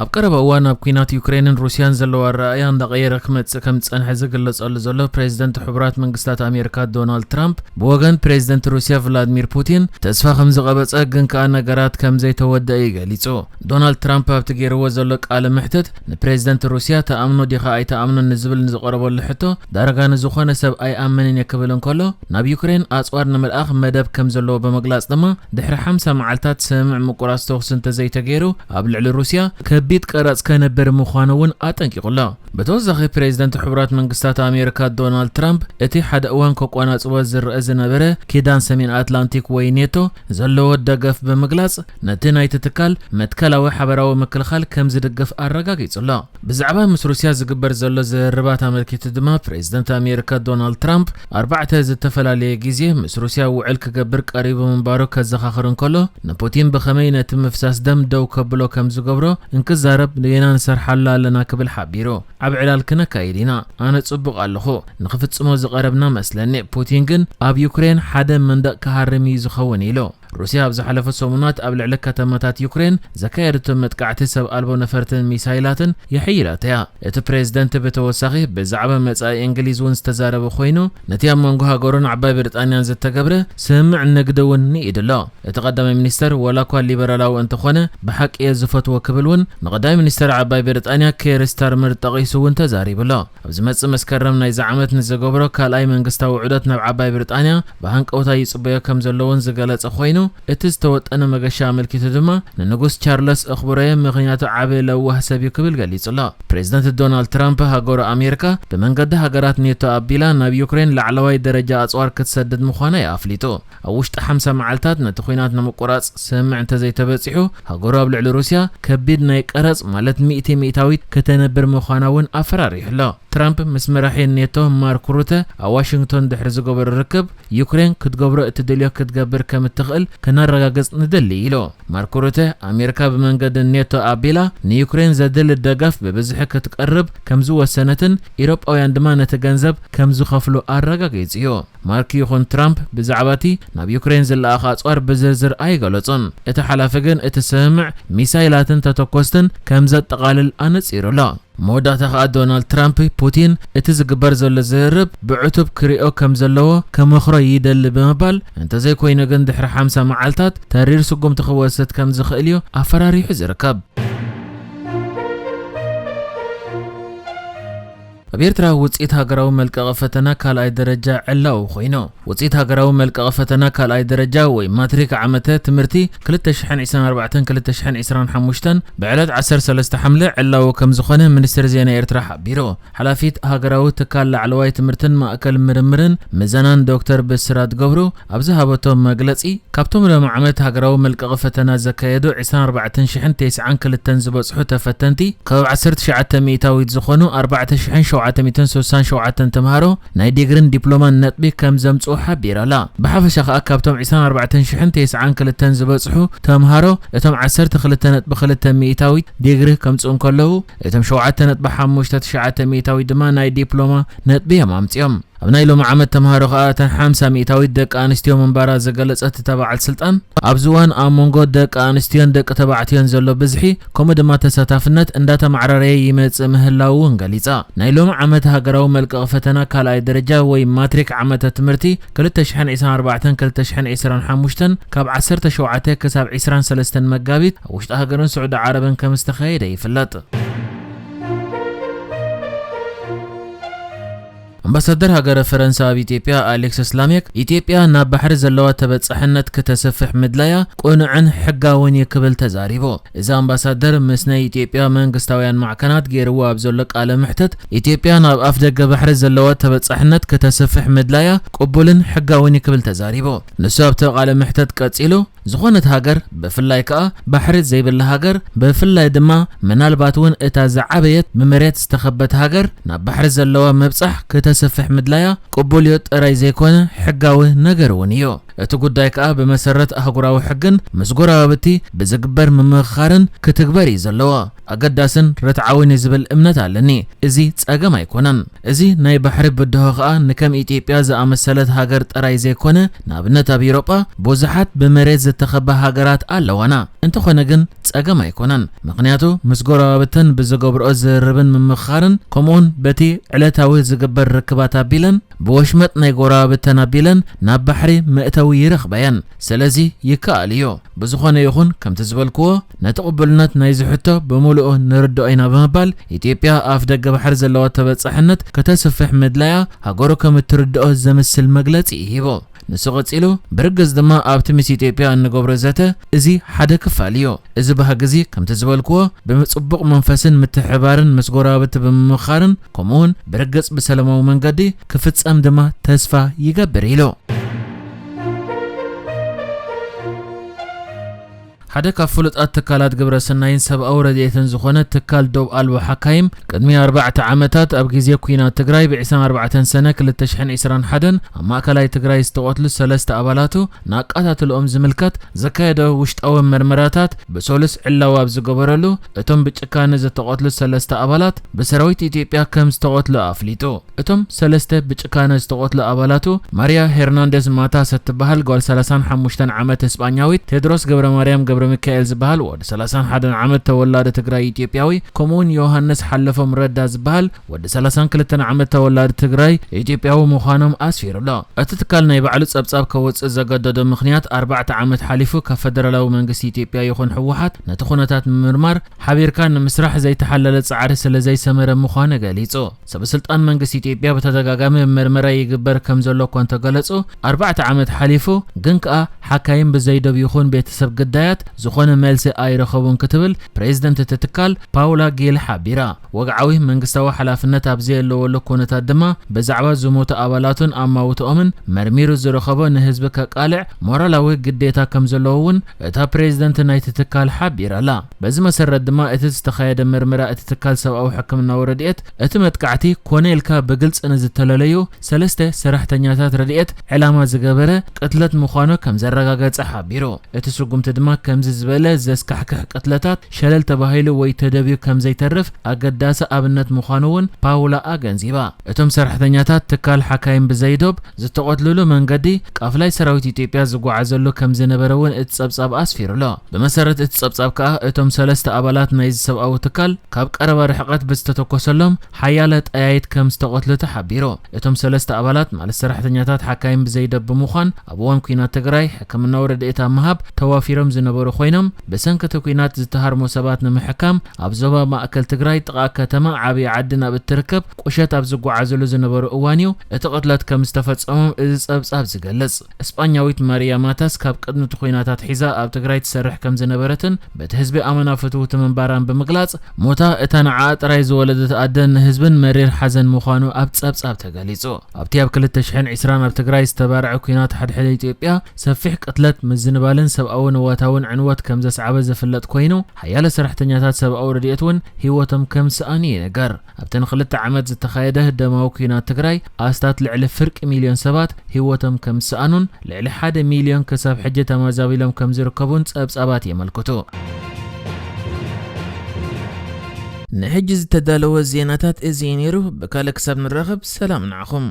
ኣብ ቀረባ እዋን ኣብ ኲናት ዩክሬንን ሩስያን ዘለዎ ኣረኣእያ እንዳቐየረ ክመጽእ ከም ዝጸንሐ ዝግለጸሉ ዘሎ ፕሬዚደንት ሕቡራት መንግስታት ኣሜሪካ ዶናልድ ትራምፕ፣ ብወገን ፕሬዚደንት ሩስያ ቭላድሚር ፑቲን ተስፋ ከም ዝቐበጸ ግን ከኣ ነገራት ከም ዘይተወደአ እዩ ገሊጹ። ዶናልድ ትራምፕ ኣብቲ ገይርዎ ዘሎ ቃለ መሕትት ንፕሬዚደንት ሩስያ "ተኣምኖ ዲኻ ኣይተኣምኖን?" ንዝብል ንዝቐረበሉ ሕቶ ዳርጋ ንዝኾነ ሰብ ኣይኣምንን እየ ክብል እንከሎ፣ ናብ ዩክሬን ኣጽዋር ንምልኣኽ መደብ ከም ዘለዎ ብምግላጽ ድማ ድሕሪ ሓምሳ መዓልታት ስምምዕ ምቁራጽ ተኹሲ እንተዘይተገይሩ ኣብ ልዕሊ ሩስያ ከቢድ ቀረጽ ከነብር ምዃኑ እውን ኣጠንቂቑ ኣሎ። ብተወሳኺ ፕሬዚደንት ሕቡራት መንግስታት ኣሜሪካ ዶናልድ ትራምፕ እቲ ሓደ እዋን ከቋናጽቦ ዝረአ ዝነበረ ኪዳን ሰሜን ኣትላንቲክ ወይ ኔቶ ዘለዎ ደገፍ ብምግላጽ ነቲ ናይቲ ትካል መትከላዊ ሓበራዊ ምክልኻል ከም ዝድግፍ ኣረጋጊጹ ኣሎ። ብዛዕባ ምስ ሩስያ ዝግበር ዘሎ ዝርርባት ኣመልኪቱ ድማ ፕሬዚደንት ኣሜሪካ ዶናልድ ትራምፕ ኣርባዕተ ዝተፈላለየ ግዜ ምስ ሩስያ ውዕል ክገብር ቀሪቡ ምንባሩ ከዘኻኽር እንከሎ፣ ንፑቲን ብኸመይ ነቲ ምፍሳስ ደም ደው ከብሎ ከም ዝገብሮ እንክዛረብ ጌና ንሰርሓሉ ኣለና ክብል ሓቢሩ። "ዓቢ ዕላል ክነካይድ ኢና። ኣነ ጽቡቕ ኣለኹ። ንኽፍጽሞ ዝቐረብና መስለኒ። ፑቲን ግን ኣብ ዩክሬን ሓደ መንደቕ ክሃርም እዩ ዝኸውን" ኢሉ። ሩስያ ኣብ ዝሓለፈ ሰሙናት ኣብ ልዕሊ ከተማታት ዩክሬን ዘካየደቶ መጥቃዕቲ ሰብ ኣልቦ ነፈርትን ሚሳይላትን የሕይላቶ እያ። እቲ ፕሬዝደንት ብተወሳኺ ብዛዕባ መጻኢ እንግሊዝ እውን ዝተዛረበ ኮይኑ፣ ነቲ ኣብ መንጎ ሃገሩን ዓባይ ብሪጣንያን ዝተገብረ ስምምዕ ንግዲ እውን ንኢዱ ኣሎ። እቲ ቀዳማይ ሚኒስተር፣ ዋላ እኳ ሊበራላዊ እንተኾነ፣ ብሓቂ እየ ዝፈትዎ ክብል እውን ንቐዳማይ ሚኒስተር ዓባይ ብሪጣንያ ኬር ስታርመር ጠቒሱ እውን ተዛሪቡ ኣሎ። ኣብ ዝመጽእ መስከረም ናይዚ ዓመት ንዝገብሮ ካልኣይ መንግስታዊ ዑደት ናብ ዓባይ ብሪጣንያ ብሃንቀውታ ይጽበዮ ከም ዘለውን ዝገለጸ ኮይኑ፣ እቲ ዝተወጠነ መገሻ ኣመልኪቱ ድማ ንንጉስ ቻርለስ እኽብሮየ፣ ምኽንያቱ ዓቢ ለዋህ ሰብ እዩ ክብል ገሊጹ ኣሎ። ፕሬዚደንት ዶናልድ ትራምፕ ሃገሩ ኣሜሪካ ብመንገዲ ሃገራት ኔቶ ኣቢላ ናብ ዩክሬን ላዕለዋይ ደረጃ ኣጽዋር ክትሰድድ ምዃና እዩ ኣፍሊጡ። ኣብ ውሽጢ ሓምሳ መዓልታት ነቲ ኲናት ንምቁራጽ ስምምዕ እንተዘይተበጺሑ፣ ሃገሩ ኣብ ልዕሊ ሩስያ ከቢድ ናይ ቀረጽ ማለት ሚእቲ ሚእታዊት ከተነብር ምዃና እውን ኣፈራሪሑ ኣሎ። ትራምፕ ምስ መራሒ ኔቶ ማርክ ሩተ ኣብ ዋሽንግቶን ድሕሪ ዝገበሮ ርክብ፣ ዩክሬን ክትገብሮ እትደልዮ ክትገብር ከም እትኽእል ከነረጋግጽ ንደሊ ኢሉ። ማርክ ሩተ፣ ኣሜሪካ ብመንገዲ ኔቶ ኣቢላ ንዩክሬን ዘድሊ ደገፍ ብብዝሒ ክትቀርብ ከም ዝወሰነትን ኢሮጳውያን ድማ ነቲ ገንዘብ ከም ዝኸፍሉ ኣረጋጊጹ እዩ። ማርክ ይኹን ትራምፕ ብዛዕባ እቲ ናብ ዩክሬን ዝለኣኽ ኣጽዋር ብዝርዝር ኣይገለጹን። እቲ ሓላፊ ግን እቲ ስምምዕ ሚሳይላትን ተተኮስትን ከም ዘጠቓልል ኣነጺሩ ኣሎ። መወዳእታ ከኣ ዶናልድ ትራምፕ፣ ፑቲን እቲ ዝግበር ዘሎ ዝርርብ ብዕቱብ ክሪኦ ከም ዘለዎ ከመኽሮ ይደሊ ብምባል፣ እንተዘይኮይኑ ግን ድሕሪ ሓምሳ መዓልታት ተሪር ስጉምቲ ክወስድ ከም ዝኽእል እዩ ኣፈራሪሑ ዝርከብ። ኣብ ኤርትራ ውጽኢት ሃገራዊ መልቀቒ ፈተና ካልኣይ ደረጃ ዕላዊ ኮይኑ። ውጽኢት ሃገራዊ መልቀቒ ፈተና ካልኣይ ደረጃ ወይ ማትሪክ ዓመተ ትምህርቲ ክልተ ሽሕን ዕስራን ኣርባዕተን ክልተ ሽሕን ዕስራን ሓሙሽተን ብዕለት ዓሰርተ ሰለስተ ሓምለ ዕላዊ ከም ዝኾነ ሚኒስትሪ ዜና ኤርትራ ሓቢሩ። ሓላፊት ሃገራዊ ትካል ላዕለዋይ ትምህርትን ማእከል ምርምርን ምዘናን ዶክተር ብስራት ገብሩ ኣብ ዝሃበቶ መግለጺ፣ ካብቶም ሎሚ ዓመት ሃገራዊ መልቀቒ ፈተና ዘካየዱ ዕስራን ኣርባዕተን ሽሕን ተስዓን ክልተን ዝበጽሑ ተፈተንቲ፣ ካብ ዓሰርተ ትሽዓተ ሚእታዊት ዝኾኑ ኣርባዕተ ሽሕን ሸውዓተ ሚእትን ስሳን ሸውዓተን ተምሃሮ ናይ ዲግሪን ዲፕሎማን ነጥቢ ከም ዘምጽኡ ሓቢራ ኣላ። ብሓፈሻ ከኣ ካብቶም ዕስራን ኣርባዕተን ሽሕን ተስዓን ክልተን ዝበጽሑ ተምሃሮ፣ እቶም ዓሰርተ ክልተ ነጥቢ ክልተ ሚእታዊት ዲግሪ ከምጽኡ እንከለዉ፣ እቶም ሸውዓተ ነጥቢ ሓሙሽተ ትሽዓተ ሚእታዊት ድማ ናይ ዲፕሎማ ነጥቢ እዮም ኣምጺኦም። ኣብ ናይ ሎሚ ዓመት ተምሃሮ ከኣ እተን ሓምሳ ሚእታዊት ደቂ ኣንስትዮ ምንባራ ዝገለጸት እታ በዓል ስልጣን፣ ኣብዚ እዋን ኣብ መንጎ ደቂ ኣንስትዮን ደቂ ተባዕትዮን ዘሎ ብዝሒ፣ ከምኡ ድማ ተሳታፍነት እንዳተማዕራረየ ይመጽእ ምህላዉ እውን ገሊጻ። ናይ ሎሚ ዓመት ሃገራዊ መልቀቒ ፈተና ካልኣይ ደረጃ ወይ ማትሪክ ዓመተ ትምህርቲ ክልተ ሽሕን ዕስራን ኣርባዕተን ክልተ ሽሕን ዕስራን ሓሙሽተን ካብ ዓሰርተ ሸውዓተ ክሳብ ዕስራን ሰለስተን መጋቢት ኣብ ውሽጢ ሃገርን ስዑዲ ዓረብን ከም ዝተኻየደ ይፍለጥ። ኣምባሳደር ሃገረ ፈረንሳ ኣብ ኢትዮጵያ ኣሌክስ ላሜክ፣ ኢትዮጵያ ናብ ባሕሪ ዘለዋ ተበጻሕነት ክተስፍሕ ምድላያ ቅኑዕን ሕጋውን እዩ ክብል ተዛሪቡ። እዚ ኣምባሳደር ምስ ናይ ኢትዮጵያ መንግስታውያን ማዕከናት ገይርዎ ኣብ ዘሎ ቃለ መሕትት፣ ኢትዮጵያ ናብ ኣፍደገ ባሕሪ ዘለዋ ተበጻሕነት ክተስፍሕ ምድላያ ቅቡልን ሕጋውን እዩ ክብል ተዛሪቡ። ንሱ ኣብቲ ቃለ መሕትት ቀጺሉ፣ ዝኾነት ሃገር፣ ብፍላይ ከኣ ባሕሪ ዘይብላ ሃገር፣ ብፍላይ ድማ ምናልባት እውን እታ ዝዓበየት ብመሬት ዝተኸበት ሃገር፣ ናብ ባሕሪ ዘለዋ ምብጻሕ ክተስፍሕ ምድላያ ቅቡል እዩ ጥራይ ዘይኮነ ሕጋዊ ነገር እውን እዩ። እቲ ጉዳይ ከኣ ብመሰረት ኣህጉራዊ ሕግን ምስ ጎረባብቲ ብዝግበር ምምኽኻርን ክትግበር እዩ ዘለዎ። ኣገዳስን ርትዓውን እዩ ዝብል እምነት ኣለኒ። እዚ ጸገም ኣይኮነን። እዚ ናይ ባሕሪ ብድሆ ከኣ ንከም ኢትዮጵያ ዝኣመሰለት ሃገር ጥራይ ዘይኮነ፣ ንኣብነት ኣብ ኤውሮጳ ብዙሓት ብመሬት ዝተኸባ ሃገራት ኣለዋና። እንተኾነ ግን ጸገም ኣይኮነን። ምኽንያቱ ምስ ጎረባብተን ብዝገብርኦ ዝርርብን ምምኽኻርን፣ ከምኡውን በቲ ዕለታዊ ዝግበር ርክባት ኣቢለን፣ ብወሽመጥ ናይ ጎረባብተን ኣቢለን ናብ ባሕሪ መእተዊ ይረኽባየን። ስለዚ ይከኣል እዩ። ብዝኾነ ይኹን፣ ከምቲ ዝበልክዎ፣ ነቲ ቅቡልነት ናይዚ ሕቶ ብምሉኡ ንርድኦ ኢና ብምባል፣ ኢትዮጵያ ኣፍ ደገ ባሕሪ ዘለዋ ተበጻሕነት ከተስፍሕ ምድላያ ሃገሩ ከም እትርድኦ ዘምስል መግለጺ ሂቡ። ንሱ ቀጺሉ፣ ብርግጽ ድማ ኣብቲ ምስ ኢትዮጵያ እንገብሮ ዘተ እዚ ሓደ ክፋል እዩ። እዚ ባህጊ እዚ፣ ከምቲ ዝበልክዎ፣ ብጽቡቕ መንፈስን ምትሕባርን ምስ ጎረባብቲ ብምምኻርን፣ ከምኡውን ብርግጽ ብሰላማዊ መንገዲ ክፍጸም ድማ ተስፋ ይገብር ኢሉ። ሓደ ካብ ፍሉጣት ትካላት ግብረ ሰናይን ሰብኣዊ ረድኤትን ዝኾነ ትካል ዶብ ኣልቦ ሓካይም፣ ቅድሚ ኣርባዕተ ዓመታት ኣብ ግዜ ኲናት ትግራይ ብ ዕስራን ኣርባዕተን ሰነ ክልተ ሽሕን ዕስራን ሓደን ኣብ ማእከላይ ትግራይ ዝተቐትሉ ሰለስተ ኣባላቱ ንኣቃታትልኦም ዝምልከት ዘካየዶ ውሽጣዊ መርመራታት ብሰሉስ ዕላዊ ኣብ ዝገበረሉ፣ እቶም ብጭካነ ዝተቐትሉ ሰለስተ ኣባላት ብሰራዊት ኢትዮጵያ ከም ዝተቐትሉ ኣፍሊጡ። እቶም ሰለስተ ብጭካነ ዝተቐትሉ ኣባላቱ፣ ማሪያ ሄርናንደዝ ማታስ እትበሃል ጓል ሰላሳን ሓሙሽተን ዓመት እስጳኛዊት፣ ቴድሮስ ገብረ ማርያም ገብረ ሚካኤል ዝበሃል ወዲ ሰላሳን ሓደን ዓመት ተወላዲ ትግራይ ኢትዮጵያዊ፣ ከምኡውን ዮሃንስ ሓለፎም ረዳ ዝበሃል ወዲ ሰላሳን ክልተን ዓመት ተወላዲ ትግራይ ኢትዮጵያዊ ምዃኖም ኣስፊሩ ኣሎ። እቲ ትካል ናይ ባዕሉ ጸብጻብ ከወጽእ ዘገደዶ ምኽንያት፣ ኣርባዕተ ዓመት ሓሊፉ ካብ ፈደራላዊ መንግስቲ ኢትዮጵያ ይኹን ህወሓት ነቲ ኩነታት ንምርማር ሓቢርካ ንምስራሕ ዘይተሓለለ ጻዕሪ ስለ ዘይሰመረ ምዃኑ ገሊጹ። ሰበስልጣን መንግስቲ ኢትዮጵያ ብተደጋጋሚ መርመራ ይግበር ከም ዘሎ እኳ እንተገለጹ፣ ኣርባዕተ ዓመት ሓሊፉ፣ ግን ከኣ ሓካይም ብዘይዶብ ይኹን ቤተሰብ ግዳያት ዝኾነ መልሲ ኣይረኸቡን ክትብል ፕሬዝደንት እቲ ትካል ፓውላ ጌል ሓቢራ። ወግዓዊ መንግስታዊ ሓላፍነት ኣብ ዘየለወሉ ኩነታት ድማ፣ ብዛዕባ ዝሞቱ ኣባላቱን ኣማውትኦምን መርሚሩ ዝረኸቦ ንህዝቢ ከቃልዕ ሞራላዊ ግዴታ ከም ዘለዎ እውን እታ ፕሬዝደንት ናይቲ ትካል ሓቢራ'ላ። በዚ መሰረት ድማ፣ እቲ ዝተኻየደ መርመራ እቲ ትካል ሰብኣዊ ሕክምናዊ ረድኤት፣ እቲ መጥቃዕቲ ኮነ ኢልካ ብግልጺ ንዝተለለዩ ሰለስተ ሰራሕተኛታት ረድኤት ዕላማ ዝገበረ ቅትለት ምዃኑ ከም ዘረጋገጸ ሓቢሩ። እቲ ስጉምቲ ድማ፣ ከምዚ ዝበለ ዘስካሕክሕ ቅትለታት ሸለል ተባሂሉ ወይ ተደብዩ ከም ዘይተርፍ ኣገዳሲ ኣብነት ምዃኑ እውን ፓውላ ኣገንዚባ። እቶም ሰራሕተኛታት ትካል ሓካይም ብዘይዶብ ዝተቐትልሉ መንገዲ፣ ቃፍላይ ሰራዊት ኢትዮጵያ ዝጓዓዘሉ ከም ዝነበረ እውን እቲ ጸብጻብ ኣስፊሩ ኣሎ። ብመሰረት እቲ ጸብጻብ ከኣ፣ እቶም ሰለስተ ኣባላት ናይዚ ሰብኣዊ ትካል ካብ ቀረባ ርሕቀት ብዝተተኮሰሎም ሓያለ ጠያይት ከም ዝተቐትሉ ተሓቢሩ። እቶም ሰለስተ ኣባላት፣ ማለት ሰራሕተኛታት ሓካይም ብዘይዶብ ብምዃን፣ ኣብ እዋን ኲናት ትግራይ ሕክምናዊ ረድኤት ኣብ ምሃብ ተዋፊሮም ዝነበሩ ኮይኖም፣ ብሰንኪ እቲ ኲናት ዝተሃርሙ ሰባት ንምሕካም ኣብ ዞባ ማእከል ትግራይ ጥቓ ከተማ ዓብዪ ዓዲ ናብ እትርከብ ቁሸት ኣብ ዝጓዓዝሉ ዝነበሩ እዋን እዩ እቲ ቅትለት ከም ዝተፈጸሞም እዚ ጸብጻብ ዝገልጽ። እስጳኛዊት ማሪያ ማታስ ካብ ቅድሚ እቲ ኲናት ኣትሒዛ ኣብ ትግራይ ትሰርሕ ከም ዝነበረትን በቲ ህዝቢ ኣመና ፍትውቲ ምንባራን ብምግላጽ፣ ሞታ እታ ንዓኣ ጥራይ ዝወለደት ኣደ ንህዝብን መሪር ሓዘን ምዃኑ ኣብ ጸብጻብ ተገሊጹ። ኣብቲ ኣብ ክልተ ሽሕን ዕስራን ኣብ ትግራይ ዝተባርዐ ኲናት ሓድሕድ ኢትዮጵያ፣ ሰፊሕ ቅትለት፣ ምዝንባልን ሰብኣዊ ንዋታውን ዕንወት ከም ዘስዓበ ዝፍለጥ ኮይኑ፣ ሓያለ ሰራሕተኛታት ሰብኣዊ ረድኤት እውን ህይወቶም ከም ዝሰኣኑ ይንገር። ኣብተን ክልተ ዓመት ዝተኻየደ ደማዊ ኲናት ትግራይ፣ ኣስታት ልዕሊ ፍርቂ ሚልዮን ሰባት ህይወቶም ከም ዝሰኣኑን፣ ልዕሊ ሓደ ሚልዮን ክሳብ ሕጂ ተመዛቢሎም ከም ዝርከቡን ጸብጻባት የመልክቱ። ንሕጂ ዝተዳለወ ዜናታት እዚ እዩ ነይሩ። ብካልእ ክሳብ ንራኸብ፣ ሰላም ንዓኹም።